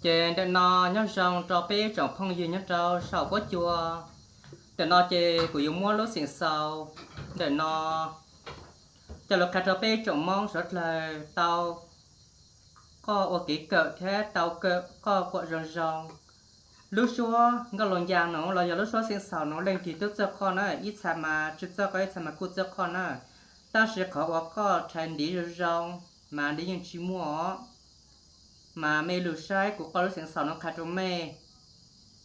Ces ntawm no nyob zoo rau peb tsoom phooj ywg nyob rau saum huab cua. Ntawm no ces kuv yuav muab lub xeem xaus ntawm no coj los qhia rau peb tsoom Hmoob suav dlawg tau koj ua kev kawm thiab tau kawm koj quam zoo zoo. Lub suab nkauj loos yas no los yog lub suab xeem xaus no leej twg twb txawj koj na, ib txha mas tsis txawj koj, ib txha mas kuj txawj koj na. Tab sis qhov uas koj rhais ntiv zoo zoo mas nws yeej tsis muaj os. Mas mej lug saib kuv qoj lub xeem xaus no qha rau mej.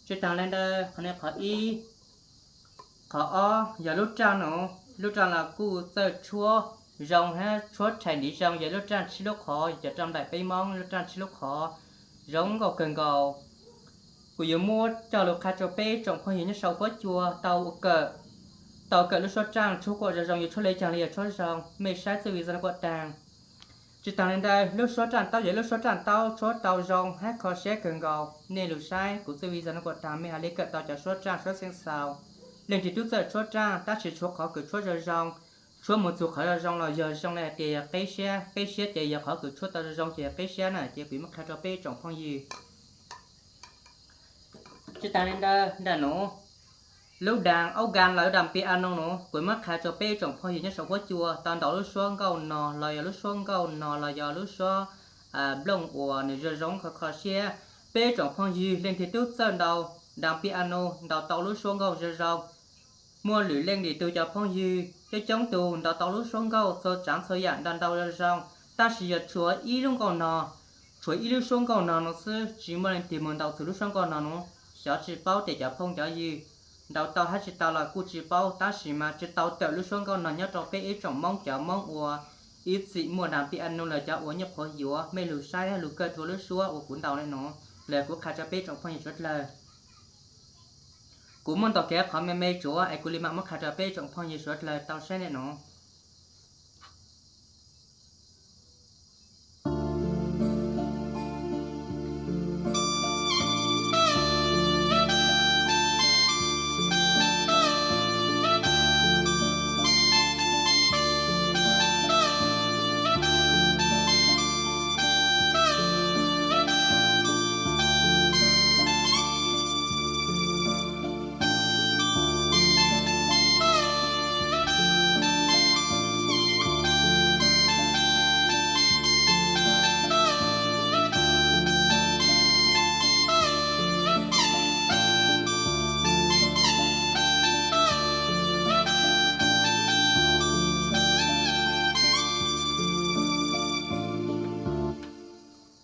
Tsis taag le ntawd, qhov no qhov ib. Qhov ob yog lub raj no, lub raj los kuj txawj tshuab zoo hab tshuab rhais ntiv zoo, yog lub raj tshib lub qhov, cov raj nplaim peb Moob lub raj tshib lub qhov zoo nkauj kawg nkaus. Kuv yuav muab coj lug qha rau peb tsoom phooj ywg nyob saum huab cua tau ua kawm, tau kawm lub suab raj tshuab quam zoo zoo, yog tshuab le caag los yog tshuab zoo, mej saib txuj video no kom taag. Tsis taag le ntawd, lub suab raj taub yog lub suab raj taub tshuab tau zoo hab kho siab kawg nkaus. Nej lug saib kuv txuj video no kom taag, mej ho le kawm tau cov suab raj suab xeem xaus. Leej twg tub txawj tshuab raj tab sis tshuav qhov kws tshuab zoo zoo, tshuab moog txug qhov zoo zoo los yog zoo le hais tias yog qeb siab, qeb siab ces yog qhov kws tshuab tau zoo zoo ces yog qeb siab na, ces kuv muab qha rau peb tsoom phooj ywg. Tsis taag le ntawd, nram nuav lub daas aub gas los lub daas piano nuav kuv muab qha rau peb tsoom phooj ywg nyob saum huab cua tau ntaus lub suab nkauj no los yog lub suab nkauj no los yog lub suab nplooj uas nws zoo zoo kho kho siab. Peb tsoom phooj ywg leej twg tub txawj ntaus daas piano, ntaus tau lub suab nkauj zoo zoo. Muaj lwm leej lwm tug cov phooj ywg coob coob tug ntaus tau lub suab nkauj txhua tsaav txhua yaam ntaus ntaus zoo zoo, tab sis yog tshuav ib lub nkauj no, tshuav ib lub suab nkauj no no xwb, tsis muaj leej twg moog ntaus txug lub suab nkauj no nuav. Xyov tsis paub tias cov phooj cov ywg ntaus tau hab tsis tau los kuj tsis paub, tab sis mas tsis tau tawm lub suab nkauj no nyob rau peb ib tsoom Moob, cov Moob uas ib txwm muaj daas piano los cov uas nyuaj qhuav yuav, mej lug saib lug kawm rua lub suab uas kuv ntaus le nuav, los kuv qha rau peb tsoom phooj ywg suav dlawg. Kuv muaj ntau kev qhov me me tsuav es kuv li mam muab qha rau peb tsoom phooj ywg suav dlawg tau saib le nuav.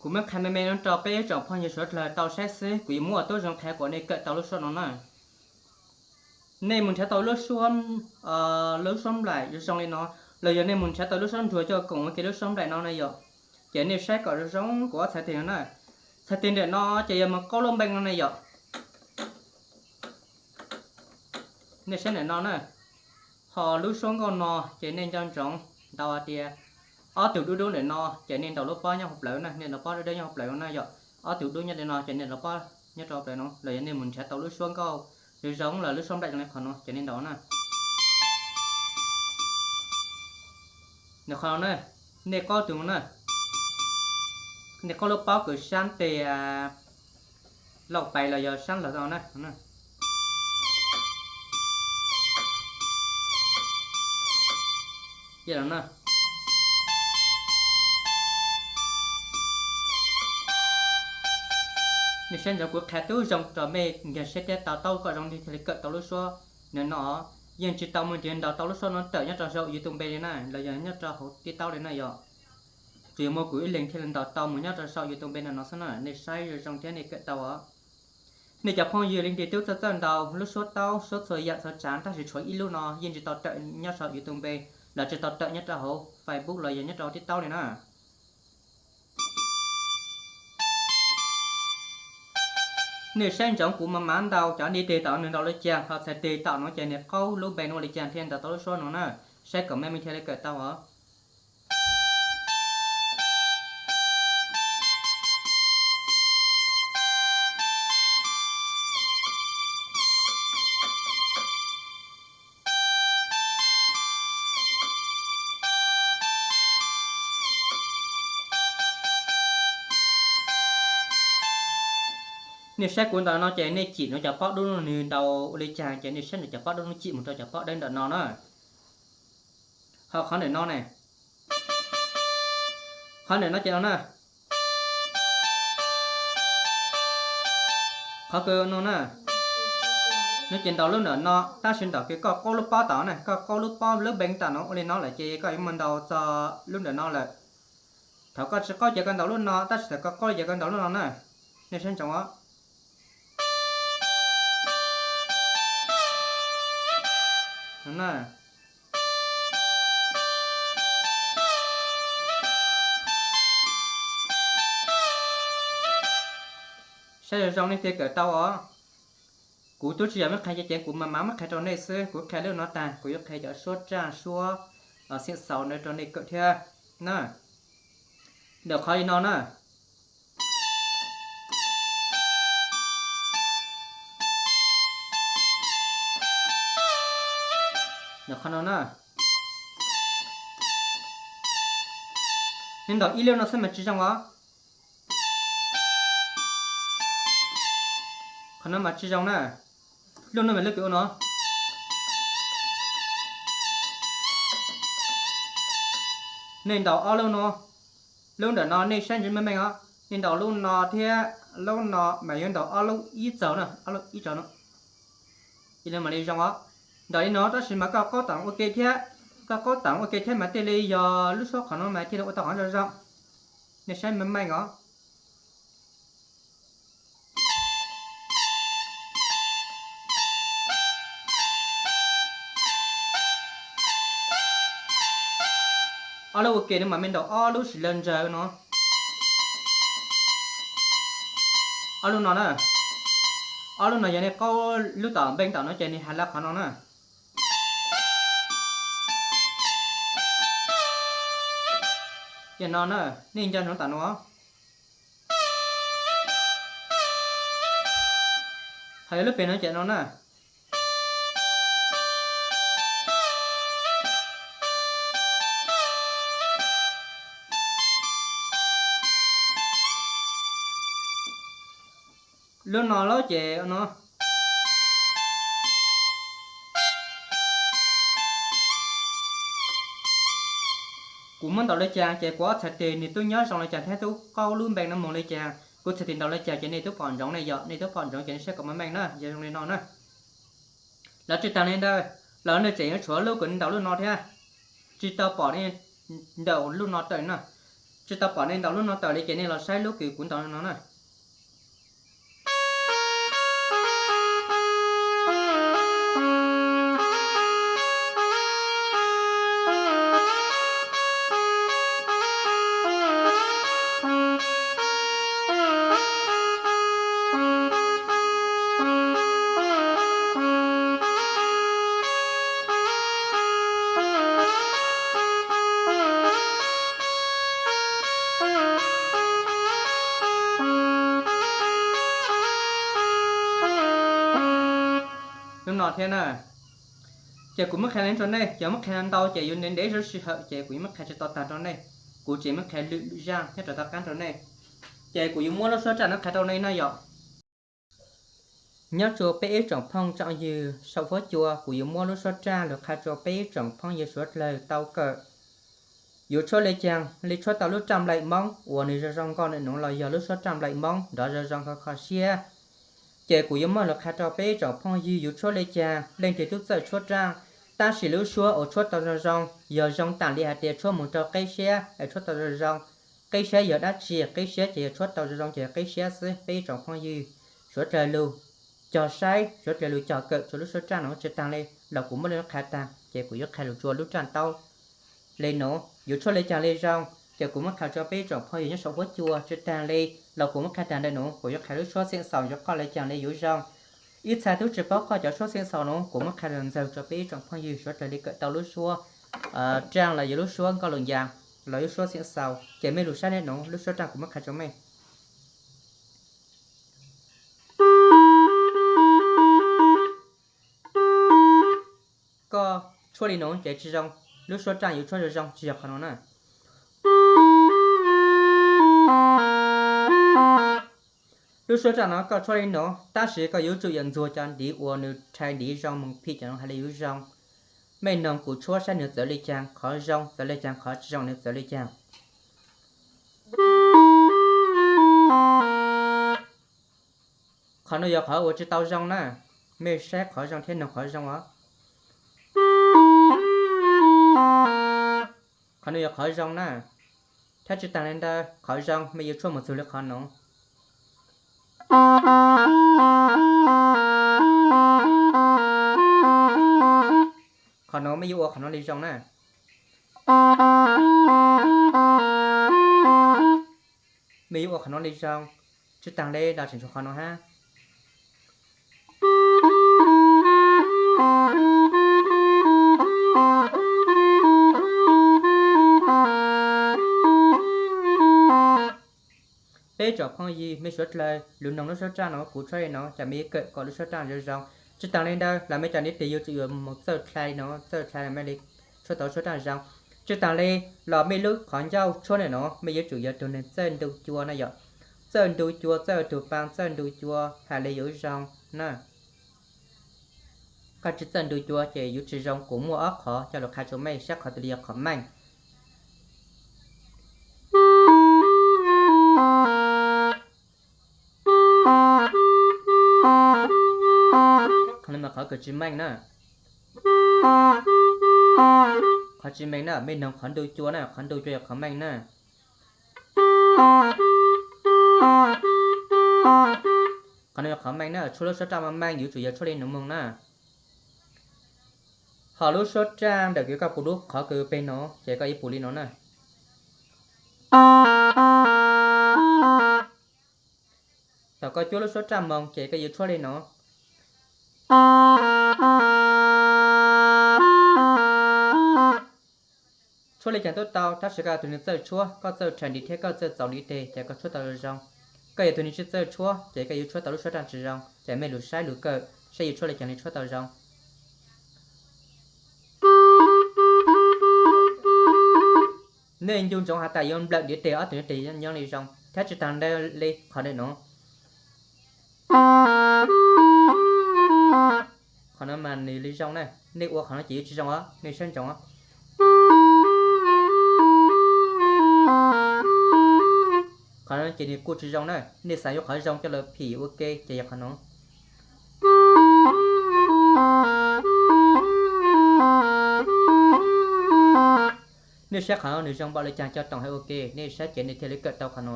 Kuv muab qha me me no rau peb tsoom phooj ywg suav dlawg tau saib xwb, kuv yuav muab ua tub zoo qha kom nej kawm tau lub suab no na. Nej mus nrhiav tau lub suab, lub suab nplaim zoo zoo li no, los yog nej mus nrhiav tau lub suab ntsuag coj koom ua ke lub suab nplaim no na yom, ces nej saib kom zoo zoo kuv ob txhais tes no na. Txhais tes ntawm no ces yog moog qaub lub npe no na yom. Nej saib ntawm no na, ho lub suab nkauj no ces nej nco ntsoov ntaus hais tias ob tug dub dub ntawm no ces nej ntaus lub pob nyob hauv plawv na, nej ntaus pob dawb dawb nyob hauv plawv no na yom. Ob tug dub nyob li no ces nej ntaus pob nyob rau plawv no, los yog nej mus nrhiav tau lub suab nkauj zoo zoo los lub suab nplaim zoo li qhov no ces nej ntaus na. Nws qhov no na, nej qaub tus no na, nej qaub lub pob kws sab tes lauj pais los yog sab lawg no na. Nej saib ntsoov kuv qha tub zoo rau mej nkag siab thiab to taub kom zoo thiaj li kawm tau lub suab no no. Yeej tsis tau muaj leej twg ntaus tau lub suab no tawm nyob rau saum YouTube li na, los yog nyob rau hauv TikTok li na yom. Tsuas yog muaj kuv ib leeg thiaj li ntaus tau mus nyob rau saum YouTube no no xwb na, nej saib zoo zoo thiab nej kawm tau os. Nej cov phooj ywg leej twg tub txawj txawj ntaus lub suab taub, suab txhua yam txhua tsaav, tab sis tshuav ib lub no yeej tsis tau tawm nyob saum YouTube los tsis tau tawm nyob rau hauv Facebook los yog nyob rau TikTok li na. Nej saib ntsoov kuv mas mam ntaus cov ntiv tes tom nws ntaus li cas, ho txhais tes tom no ces nws qaub lub npe no ua li cas thiaj ntaus tau lub suab no na. Saib kom mej mej thiaj li kawm tau os. Nej saib kuv ntaus no ces nej cim nrov cov pob dub no nws ntaus ua li cas ces nej saib nrov cov pob dub no cim mus rau cov pob dawb ntawm no na. Ho qhov ntawm no ne, qhov ntawm no ces no na, qhov kws no na, no ces ntaus lub ntawm no tab sis ntawm kws koj qaub lub pob tom na, koj qaub lub pob lub npeeb tom no ua li no lawm ces koj yuav mus ntaus txog lub ntawm no lawm. Thaum koj tsis qaub ces koj ntaus lub no tab sis thaum koj qaub ces koj ntaus lub no na. Nej saib ntsoov os. Saib zoo zoo nej thiaj kawm tau os. Kuv twb tsis yog muab qhia ceev ceev, kuv mas mam muab qhia rau nej xwb. Kuv qhia lub no tag kuv yuav qhia cov suab raj suab xeem xaus ntawd rau nej kawm thiab na. Ntawm qhov li no na, ntawm qhov no na, nej ntaus ib lub no xwb mas tsis zoo os. Qhov no mas tsis zoo na. Lub no mas lub kws ua no, nej ntaus ob lub no. Lub ntawm no nej saib ntsis meej meej os, nej ntaus lub no thiab lub no mas yuav ntaus ob lub ib txaus na, ob lub ib txaus no. Ib lub mam li zoo os. Ntaus li no tab sis mas koj qaub tom ua ke thiab, koj qaub tom ua ke thiab mas thiaj li yog lub suab qhov no mas thiaj li ua tau qhov zoo zoo. Nej saib meej meej os. Ob lub ua ke no mas nej ntaus ob lub sis law ntsaws no. Ob lub no na, ob lub no yog nej qaub lub tom npeeb tom no ces nej hais lawv qhov no na. Yog no na, nej nco ntsoov tom no. Ho yog lub pem no ces no na. Lub no lawm ces no. Kuv muab ntaus li cas ces kuv ob txhais tes nws twb nyob zoo li cas thiab twb qaub lub npeeb no mus li cas, kuv txhais tes ntaus li cas ces nej twb pom ntsoov ne yom, nej twb pom ntsoov ces nej saib kom meej meej na, yog zoo li no na. Lawv tsis tas li ntawd, lawv nws tseem yuav tshuav lub kws ntaus lub no thiab, tsis tau pom nej ntaus lub no tawm na, tsis tau pom nej ntaus lub no tawm li ces nej los saib lub kws kuv ntaus no na. Lub no thiab na. Ces kuv muab qhia li rau nej, yog muab qhia ntau ces yuav ntev ntev zog sij hawm ces kuv yuav muab qhia tsis tau tag rau nej. Kuv tseem muab qhia lwm lwm zaj nyob rau tom qab rau nej. Ces kuv yuav muab lub suab raj no qhia rau nej no yom. Nyob rau peb ib tsoom phooj tsoom ywg saum huab cua, kuv yuav muab lub suab raj los qhia rau peb ib tsoom phooj ywg suav dlawg tau kawm. Yuav tshuab li caag li tshuab tau lub raj nplaim Moob uas nws zoo zoo nkauj ntawm nuav los yog lub suab raj nplaim Moob nrov zoo zoo kho kho siab. Ces kuv yuav muab los qhia rau peb ib tsoom phooj ywg yuav tshuab li caag leej twg tub txawj tshuab raj, tab sis lub suab uas tshuab tau zoo zoo yog zoo taam li hais tias tshuab mus rau qeb siab es tshuab tau zoo zoo. Qeb siab yog dab tsi? Qeb siab ces yog tshuab tau zoo zoo ces yog qeb siab xwb. Peb ib tsoom phooj ywg suav dlawg lug cog saib, suav dlawg lug cog kawm rua lub suab raj nuav tsi taag li los kuv muab li qha taag ces kuv yuav qha lug rua lub raj taub li nuav yuav tshuab li caag li zoo. Ces kuv muab qha rua peb ib tsoom phooj ywg nyob saum huab cua tsi taag li los kuv muab qha taag ntawm nuav, kuv yuav qha lub suab xeem xaus yuav qoj li caag li yuav zoo. Ib txha tub tsi paub qoj cov suab xeem xaus nuav kuv muab qha lug ntxaug rua peb ib tsoom phooj ywg suav dlawg li kawm tau lub suab raj los yog lub suab nkauj lug ncaas los yog lub suab xeem xaus. Ces mej lug saib ntawm nuav lub suab raj kuv muab qha rua mej. Koj tshuab li nuav ces tsi zoo, lub suab raj yuav tshuab zoo zoo tsi yog qhov nuav na. Lub suab raj no koj tshuab li no, tab sis koj yuav tsum yog ntxuag cov ntiv uas nws rhais ntiv zoo mus phim cov no hais li yuav zoo. Mej noog kuv tshuab saib nws txawv li caag, qhov zoo txawv li caag, qhov tsis zoo nws txawv li caag. Qhov no yog qhov uas tsis tau zoo na, mej saib qhov zoo thiab noog qhov zoo os. Qhov no yog qhov zoo na, thiab tsis taag li ntawd qhov zoo mej yuav tshuab mus txug li qhov no. Qhov no mej yuav ua qhov no li zoo na. Mej yuav ua qhov no li zoo, tsis taag li los tseem tshuav qhov no hab. Peb tsoom phooj ywg mej suav dlawg, lug noog lub suab raj no kuv tshuab li no ces mej yuav kawm kom lub suab raj zoo zoo. Tsis taag li ntawd los mej cov ntiv tes yuav tsum yuav mus txawj dlha li no, txawj dlha mej li tshuab tau lub suab raj zoo. Tsis taag li los mej lub qhov ncauj tshuab ntawm no mej yuav tsum yog tug neeg txawj ntu cua na yom. Txawj ntu cua, txawj tug paa, txawj ntu cua hais li yuav zoo na. Koj tsis txawj ntu cua ces yuav tsis zoo. Kuv muaj ob qhov coj lug qha rua mej saib qhov twg li yog qhov meej. Qhov no mas qhov kws tsis meej na. Qhov tsis meej na, mej noog qhov ntu cua na, qhov ntu cua yog qhov meej na. Qhov no yog qhov meej na, tshuab lub suab raj meej meej yuav tsum yog tshuab li no moog na. Ho lub suab raj ntawm kws koj pum lub qhov kws peg no ces koj yuav pum li no na. Thaum koj cuab lub suab raj moog ces koj yuav tshuab li no. Tshuab li caag tub tau, tab sis koj yog tug neeg txawj tshuab, koj txawj rhais ntiv thiab koj txawj txaus ntiv tes ces koj tshuab tau zoo. Koj yog tug neeg tsis txawj tshuab ces koj yuav tshuab tau lub suab raj tsis zoo, ces mej lug saib lug kawm saib yuav tshuab li caag li tshuab tau zoo. Nej ncu ntsoov has tas yuav nplawm ntiv tes, ob tug ntiv tes nyob li zoo, thiab tsis taag li qhov ntawm no. Qhov no mas nws li zoo na, nej ua qhov no ces yuav tsis zoo os, nej saib ntsoov os. Qhov no ces nws kuj tsis zoo na, nej xav yuav qhov zoo coj lug phim ua ke ces yog qhov no. Nej saib qhov nws zoo npaum li caag, coj toom hab ua ke, nej saib ces nej thiaj li kawm tau qhov no.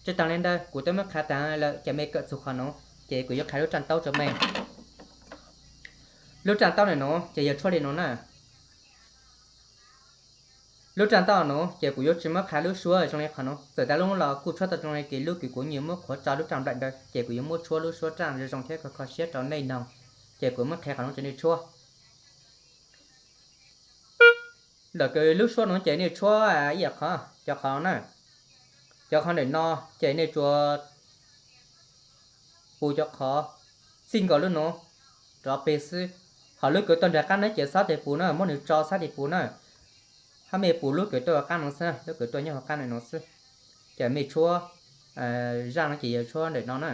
Tsis taag li ntawd kuv twb muab qha taag lawm ces mej kawm txug qhov no, ces kuv yuav qha lub raj taub rua mej. Lub raj taub ntawm no ces yog tshuab li no na. Lub raj taub no ces kuv yuav tsis muab qha lub suab zoo li qhov no, txawm tas lub los kuj tshuab tau zoo li, ces lub kws kuv nyuam muab qhuav tso lub raj nplawm ntawd ces kuv yuav muab tshuab lub suab raj zoo zoo thiab kho kho siab rau nej noog, ces kuv muab qha qhov no rua nej tshuab. Ntawm kws lub suab no ces nej tshuab ib yam qhov, cov qhov na, cov qhov ntawm no ces nej tsuas pum cov qhov txij nkaus lub no rov peg xwb. Ho lub kws tuaj nraag qaab no ces xob tes pum na, muab nws tso xob tes pum na. Hab mej pum lub kws tuaj qaab no xwb, lub kws tuaj nyob hauv qaab ntawm no xwb. Ces mej tshuab zaj no ces yog tshuab ntawm no na.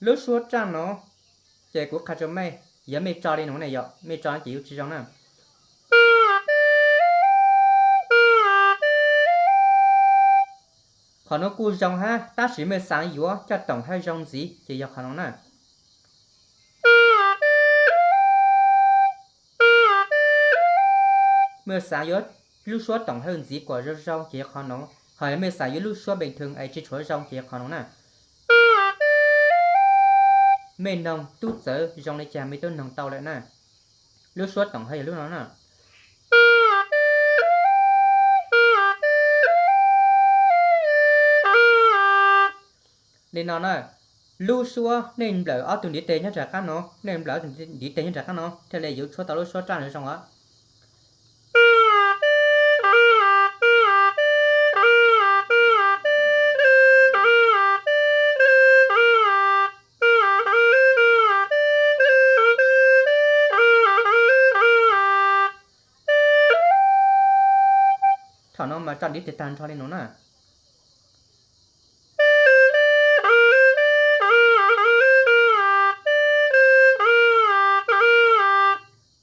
Lub suab raj no ces kuv qha rua mej, yog mej tso li no ne, yog mej tso ces yuav tsis zoo na. Qhov no kuj zoo hab, tab sis mej xaav yuav coj toom hab zoo ntxiv ces yog qhov no na. Mej xaav yuav lub suab toom hab ntxiv kuas zoo zoo ces yog qhov no, ho yog mej xaav yuav lub suab npeej thwv es tsis tshua zoo ces yog qhov no na. Mej noog tub txawv zoo li cas mej tub noog tau lawm na. Lub suab toom hab yog lub no na. Li no na, lub suab nej nplawm ob tug ntiv tes nyob nraag qaab no, nej nplawm ob tug ntiv tes nyob nraag qaab no thiaj li yuav tshuab tau lub suab raj zoo os. Tom no mas tso ntiv tes tag nrho li no na.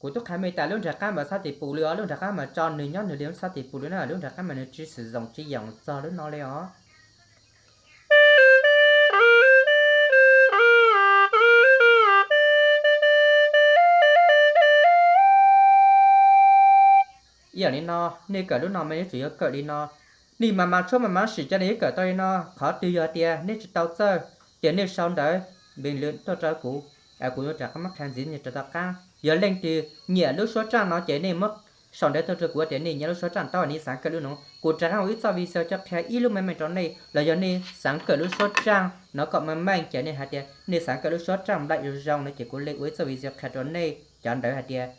Kuv twb qha mej tas lub nram qab mas xab tes pus li os, lub nram qab mas tso nwg nyob nwg li lub xab tes pus li na, lub nram qab mas nwg tsi xwm zoom tsi yoom txog lub no li os. Ib yam li no, nej kawm lub no mas nej tsuas yuav kawm li no. Nej mas mas tshuab mas mas sim ca li yuav kawm tau li no, qhov twg yog tias nej tsi tau txawj ces nej sau ntawv npe lw tuaj rau kuv, kuv yuav rov qab muab qha ntxiv nej rau tom qab. Yog leej twg nyiam lub suab tsaj no ces nej muab sau ntawv tuaj rau kuv tias nej nyiam lub suab tsaj no, nej xaav kawm lub no, kuv rov qab ua ib txoj video coj qhia ib lub meej meej rau nej, los yog nej xaav kawm lub suab tsaj no kom meej meej ces nej hais tias nej xaav kawm lub suab tsaj nplaim zoo zoo no ces kuv le ua ib txoj video qhia rau nej cov ntawd hais tias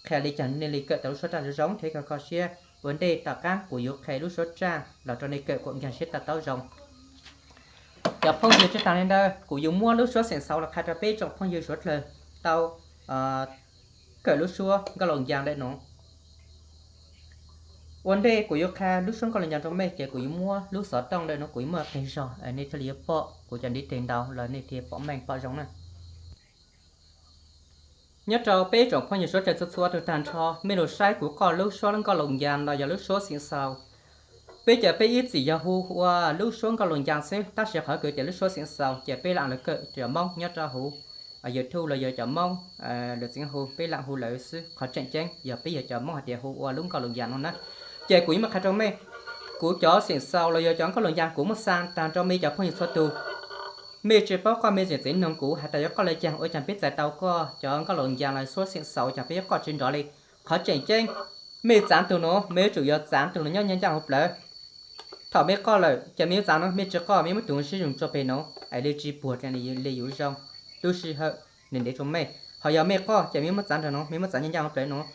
qhia li cas nej li kawm tau lub suab tsaj zoo zoo thiab kho kho siab ua ntej tom qab kuv yuav qhia lub suab tsaj los rau nej kawm kom nkag siab to taub zoo. Cov phooj ywg, tsi taag li ntawd kuv yuav muab lub suab xeem xaus los qha rau peb tsoom phooj ywg suav dlawg tau kawm lub suab nkauj laus ncaas ntawm no. Ua ntej kuv yuav qha lub suab nkauj laus ncaas rau mej ces kuv yuav muab lub xov tooj ntawm no kuv yuav muab qeg zog nej thiaj li yuav pom kuv cov ntiv tes ntau los nej thiaj pom meej pom zoo na. Nyob rau peb tsoom phooj ywg suav dlawg txhua txhua tug tag nrho, mej lug saib kuv qoj lub suab nkauj laus ncaas los yog lub suab xeem xaus. Peb cov peb ib txwm yog hu ua lub suab nkauj laus ncaas xwb, tab sis qhov kws tias lub suab xeem xaus ces peb lam lug kawm cov Moob nyob rau huv YouTube los yog cov Moob lawv txeev hu, peb lam hu lawv xwb. Qhov tseem ceeb yog peb yog cov Moob hais tias hu ua lub nkauj laus ncaas no na. Ces kuv yuav muab qha rau mej, kuv cov xeem xaus los yog cov nkauj laus ncaas kuv muab xa taag rau mej cov phooj ywg txhua tug. Mej tsi paub qoj mej tseem txeev noog kuv has tas yuav qoj le caag, ua caag peb txais tau koj cov nkauj laus ncaas los suab xeem xaus, ua caag peb yuav qoj tsi nrov li. Qhov tseem ceeb, mej txaav tug nuav mej yuav tsum yog txaav tug nuav nyob ncaaj ncaaj huv plawv. Thaum mej qoj lawm ces mej yuav txaav nuav, mej tsi qoj mej muab tug nuav sib zug tso peg nuav es le tsi puag le yuav zoo, lub sij hawm nws ntev rua mej. Ho yog mej qoj ces mej muab txaav nrug nuav, mej muab txaav ncaaj ncaaj huv plawv nuav.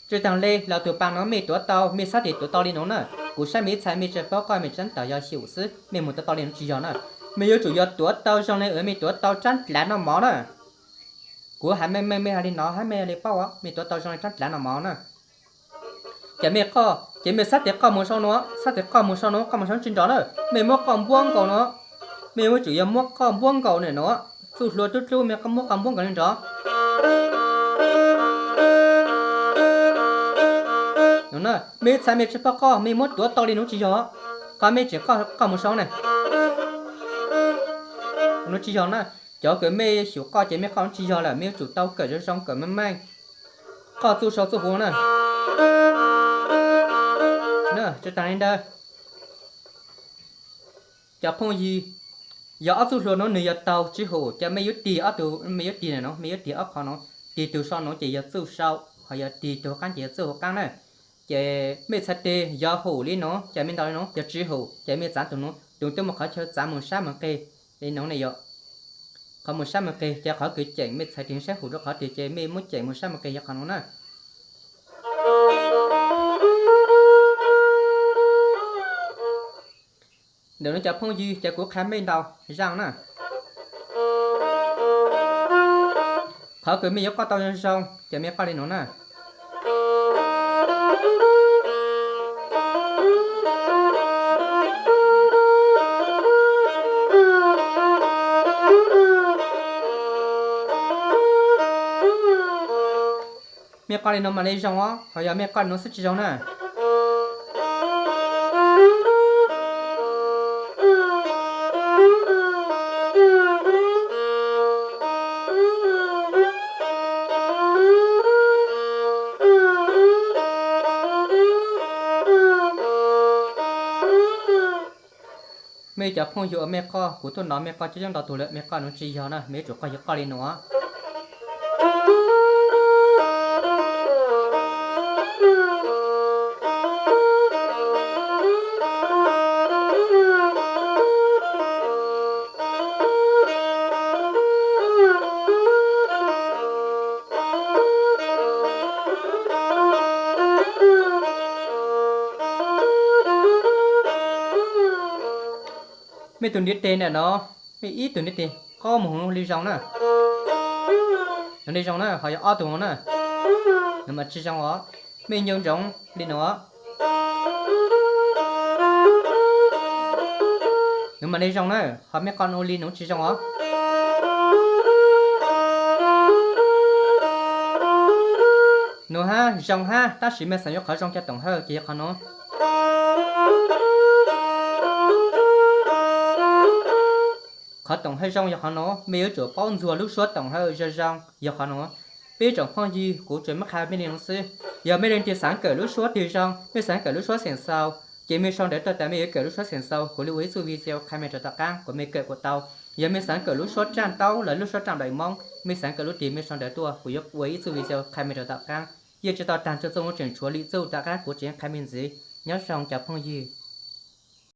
Tsi taag le los tug paag nuav mej tuav tau, mej xab tes tuav tau li nuav na. Kuv saib mej ib txhais mej tsi paub qoj mej tseeb tawm yog xyum xwb, mej moog tuav tau li nuav tsi yog na. Mej yuav tsum yog tuav tau zoo le mej tuav tau tsab dlav no mov na. Kuv has meej meej mej has li no hab mej le paub, mej tuav tau zoo le tsab dlav no mov na. Ces mej qoj ces mej xab tes qoj moog sau nuav, xab tes qoj moog sau nuav, qoj moog sau tsi nrov na. Mej muab qoj npuab nkaus nuav, mej yuav tsum yog muab qoj npuab nkaus nuav, txuj hlua dlub dlub mej muab qoj npuab nkaus le nrov. Mej ib txhais mej tsi paub qoj mej muab tuav tau li nuav tsi yog, qhov mej tseem qoj moog sau na. Nuav tsi yog na, cov kws mej xyum qoj ces mej qoj nuav tsi yog lawm, mej yuav tsum tau kawm zoo zoo kawm meej meej. Qoj txuj sau txuj hu na. Tsi taag le ntawd, cov phooj ywg, yog ob txuj hlua nuav nwg yog taug tsi hum ces mej yuav tig ob tug, mej yuav tig nuav, mej yuav tig ob qho nuav, tig tug sau nuav ces yog txuj sau, ho yog tig tug qaab ces yog txuj hu qaab na. Ces mej txhais tes yog hum li nuav ces mej ntaus li nuav, yog tsi hum ces mej txaav tug nuav, tug twb muaj qhov chaw txaav moog sab moog qig li nuav ne yom. Qhov moog sab moog qig ces qhov kws ceem mej txhais tes saib hum rua qhov twg ces mej muab ceem moog sab moog qig yog qhov nuav na. Ntawm nuav cov phooj ywg ces kuv qha mej ntau zaaj na. Qhov kws mej yuav qoj tau zoo zoo ces mej qoj li nuav na. Mej qoj li nuav mam le zoo os, ho yog mej qoj li nuav xwb tsi zoo na. Mej cov phooj ywg uas mej qoj, kuv tuaj nov mej qoj coob coob ntau tug lawm, mej qoj nuav tsi yog na, mej yuav tsum qoj yog qoj li nuav. Mej tug ntiv tes ntawm no, mej ib tug ntiv tes qaub moog li zoo na. Li zoo na, ho yog ob tug na, nws mas tsi zoo os. Mej nco ntsoov li nuav. Nws mas nej zoo na, ho mej qhov ua li nws tsis zoo os. Nws hab zoo hab, tab sis mej xaav yuav qhov zoo cov toom hawj ces yog qhov nuav. Qhov toom hawj zoo yog qhov nuav, mej yuav tsum paub ntxuag lub suab toom hawj zoo zoo yog qhov nuav. Peb tsoom phooj ywg, kuv tsuas muab qha mej li nuav xwb. Yog mej leej twg xaav kawm lub suab twg zoo, mej xaav kawm lub suab xeem xaus, ces mej sau ntawv tuaj tas mej yuav kawm lub suab xeem xaus, kuv le ua ib txuj video qha mej rau tom qaab kuas mej kawm kuas tau. Yog mej xaav kawm lub suab raaj taub los lub suab raaj daim moob, mej xaav kawm lub twg mej sau ntawv tuaj, kuv yuav ua ib txuj video qha mej rau tom qaab. Yeej tsi tau taag, txuj txuj tseem tshuav li txuj tom qaab kuv tseem qha mej ntxiv. Nyob zoo cov phooj ywg.